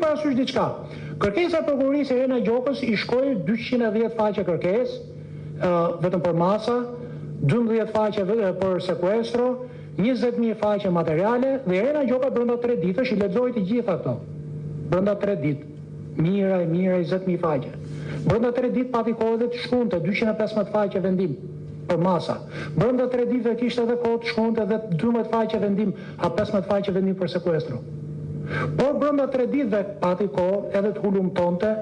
parasysh diçka. Kërkesa e prokurorisë Irena Gjokës i shkoi 210 faqe kërkesë, vetëm për masa, 12 faqe për sekuestro, 20.000 faqe materiale dhe Irena Gjoka brenda 3 ditësh i lexoi të gjitha këto. Brenda 3 ditë. Mijëra e mijëra 20.000 faqe. Brenda 3 ditë pati kohë edhe të shkruante 215 faqe vendim për masa. Brenda 3 ditëve kishte edhe kohë të shkruante edhe 12 faqe vendim a 15 faqe vendim për sekuestro. Por brenda 3 ditëve pati kohë edhe të hulumtonte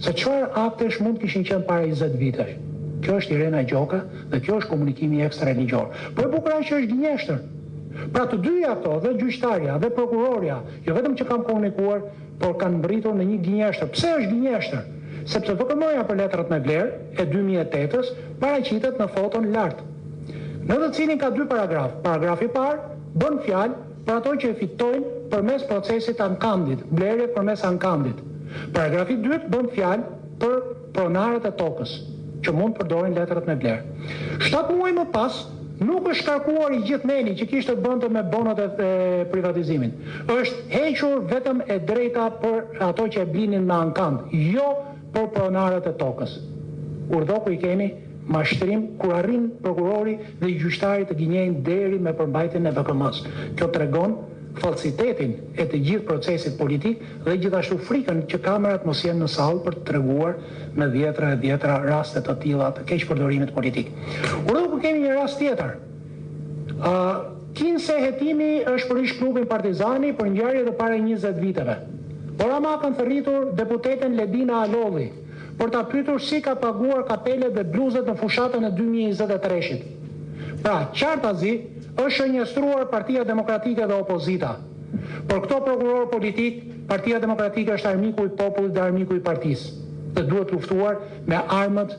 se çfarë aktesh mund të kishin qenë para 20 vitesh. Kjo është Irena Gjoka dhe kjo është komunikimi ekstra ligjor. Po e bukura është që është gënjeshtër. Pra të dyja këto, dhe gjyqtarja dhe prokurorja, jo vetëm që kanë komunikuar, por kanë mbërritur në një gënjeshtër. Pse është gënjeshtër? Sepse VKM-ja për letrat me vlerë e 2008-ës paraqitet në foton lart. Në të cilin ka dy paragraf. Paragrafi i parë bën fjalë për ato që e fitojnë përmes procesit ankandit, blerje përmes ankandit. Paragrafi i dytë bën fjalë për pronarët e tokës, që mund të përdorin letrat me vlerë. 7 muaj më pas, nuk është shkarkuar i gjithë neni që kishte të bënte me bonot e privatizimit. Është hequr vetëm e drejta për ato që e blinin me ankand, jo për pronarët e tokës. Urdhëro ku i keni mashtrim kur arrin prokurori dhe gjyqtari të gënjejnë deri me përmbajtjen e VKM-së. Kjo tregon falsitetin e të gjithë procesit politik dhe gjithashtu frikën që kamerat mos jenë në sallë për të treguar me dhjetra e dhjetra raste të tilla të keqpërdorimit politik. Urdhëro ku kemi një rast tjetër. Ë kinse hetimi është për ish klubin Partizani për ngjarje të para 20 viteve. Por ama kanë thërritur deputeten Ledina Alolli për ta pyetur si ka paguar kapelet dhe bluzet në fushatën e 2023-shit. Pra, qartazi, është shënjestruar Partia Demokratike dhe opozita. Për këto prokuror politik, Partia Demokratike është armiku i popullit dhe armiku i partisë dhe duhet luftuar me armët.